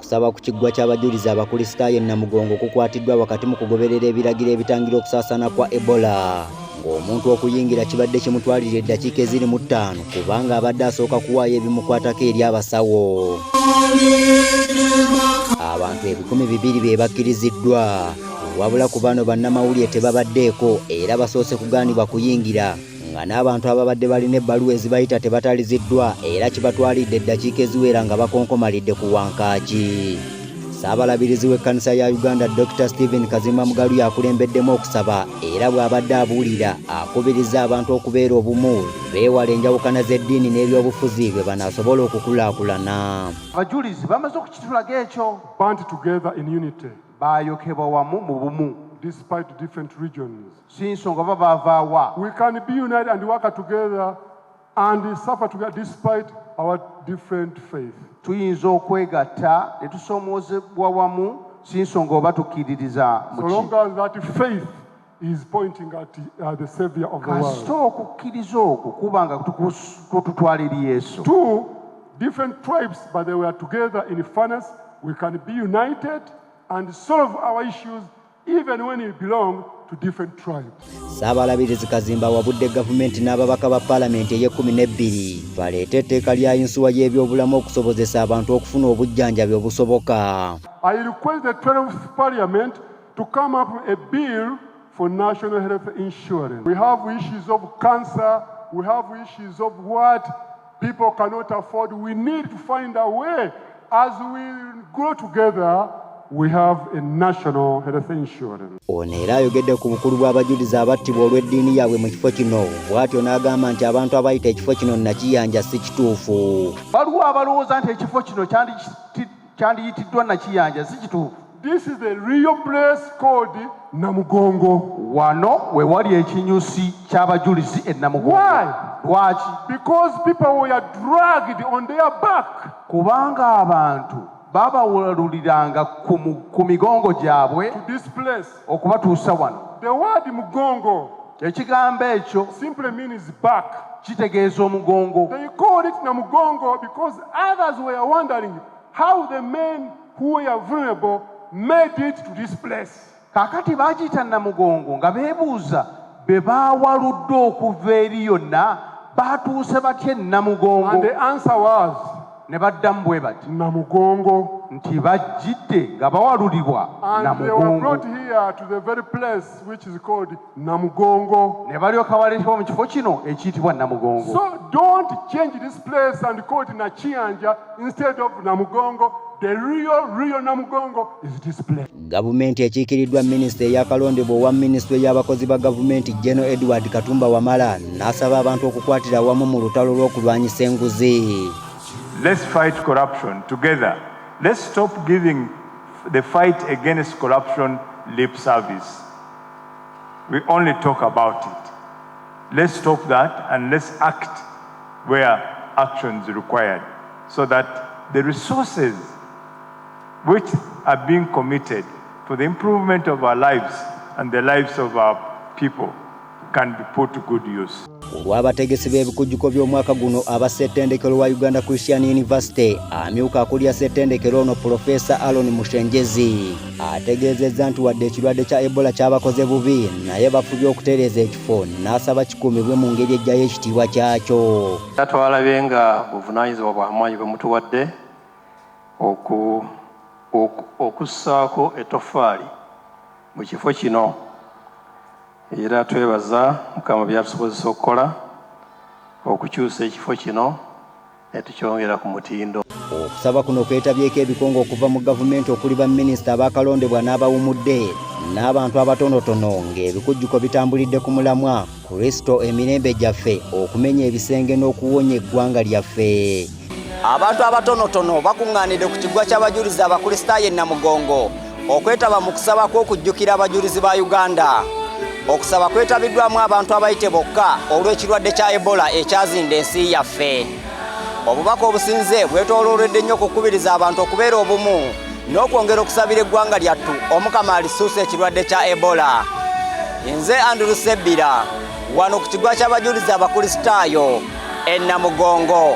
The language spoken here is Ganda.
Okusaba ku kiggwa ky'abajulizi Abakulisitaayo e Namugongo kukwatiddwa wakati mu kugoberera ebiragiro ebitangira okusaasaana kwa Ebola, ng'omuntu okuyingira kibadde kimutwalira eddakiika eziri mu 5 kubanga abadde asooka kuwaayo ebimukwatako eri abasawo. Abantu 2000 be bakkiriziddwa, wabula ku bano bannamawulire tebabaddeeko era basoose kugaanibwa kuyingira, nga n'abantu ababadde balina ebbaluwa ezibayita tebataliziddwa era kibatwalidde eddakiika eziwera nga bakonkomalidde ku wankaaki. Ssaabalabirizi w'ekkanisa ya Uganda Dr. Stephen Kazimba Mugalu yakulembeddemu okusaba era bw'abadde abuulira akubiriza abantu okubeera obumu, beewale enjawukana z'eddiini n'ebyobufuzi bwe banaasobola okukulaakulana. Abajulizi bamaze okukitulaga ekyo. Band together in unity. Baayokebwa wamu mu bumu. Despite different regions. Si nsonga oba baavaawa. We can be united and work together and suffer together despite our different faith. Tuyinza okwegatta ne tusoomoozebwa wamu si nsonga oba tukkiririza mu So ki. long as that faith is pointing at the Savior of the Kasita world. okukkiriza okwo kuba nga kututwala eri Yesu. Two different tribes, but they were together in fairness. We can be united and solve our issues even when we belong to different tribes. Ssaabalabirizi Kazimba awabudde gavumenti n'ababaka ba paalamenti ey'e12 baleete etteeka lya yinsuwa y'ebyobulamu okusobozesa abantu okufuna obujjanjabi obusoboka. I request the 12th Parliament to come up with a bill for national health insurance. We have issues of cancer, we have issues of what people cannot afford. We need to find a way. As we grow together, we have a national health insurance. Ono era ayogedde ku bukulu bw'abajulizi abattibwa olw'eddiini yaabwe mu kifo kino, bw'atyo n'agamba nti abantu abayita ekifo kino Nakiyanja si kituufu. Waliwo abalowooza nti ekifo kino kyandiyitiddwa Nakiyanja, si kituufu. This is the real place called Namugongo. Wano we wali ekinyusi ky'abajulizi e Namugongo. Why? Lwaki? Because people were dragged on their back. Kubanga abantu babawaluliranga ku migongo gyabwe to this place. Okubatuusa wano. The word Mugongo Ekigambo ekyo simply means back. Kitegeeza omugongo. They called it Namugongo because others were wondering how the men who were vulnerable made it to this place. Kaakati baagiyita Namugongo nga beebuuza be baawaludde okuva eri yonna baatuuse batya e Namugongo. And the answer was Ne baddamu bwe bati Namugongo. Nti bajjidde nga bawalulibwa And they were Namugongo. Brought here to the very place which is called Namugongo. Ne balyoka baleetebwa mu kifo kino ekiyitibwa Namugongo. So don't change this place and call it Nakiyanja instead of Namugongo. The real, real Namugongo is this place. Gavumenti ekiikiriddwa minisita eyakalondebwa owa minisitule y'abakozi ba gavumenti Gen. Edward Katumba Wamala n'asaba abantu okukwatira awamu mu lutalo lw'okulwanyisa enguzi. Let's fight corruption together. Let's stop giving the fight against corruption lip service. We only talk about it. Let's stop that and let's act where action is required so that the resources which are being committed for the improvement of our lives and the lives of our people can be put to good use. Olw'abategesi b'ebikujjuko by'omwaka guno aba ssettendekero wa Uganda Christian University, amyuka akulira ssettendekero ono Pulofeesa Aaron Mushengyezi ategeezezza nti wadde ekirwadde kya Ebola kyabakoze bubi naye bafubye okutereeza ekifo n'asaba kikuumibwe mu ngeri ejjayo ekitiibwa kyakyo. Twalabye nga buvunaanyizibwa bwa maanyi bwe mutuwadde okussaako ettoffaali mu kifo kino era twebaza Mukama byatusobozesa okukola okukyusa ekifo kino ne tukyongera ku mutindo. Okusaba kuno kwetabyeko ebikonge okuva mu gavumenti okuli baminisita abakalondebwa n'abawumudde n'abantu abatonotono ng'ebikujjuko bitambulidde ku mulamwa Kristo emirembe gyaffe okumenya ebisenge n'okuwonya eggwanga lyaffe. Abantu abatonotono bakuŋŋaanidde ku kiggwa ky'abajulizi Abakristaayo e Namugongo okwetaba mu kusaba kw'okujjukira abajulizi ba Uganda. Okusaba kwetabiddwamu abantu abayite bokka olw'ekirwadde kya Ebola ekyazinda ensi yaffe. Obubaka obusinze bwetooloolwedde nnyo okukubiriza abantu okubeera obumu n'okwongera okusabira eggwanga lyattu Omukama alisuusa ekirwadde kya Ebola. Nze Andrew Sebbira wano ku kiggwa ky'abajulizi Abakristaayo e Namugongo.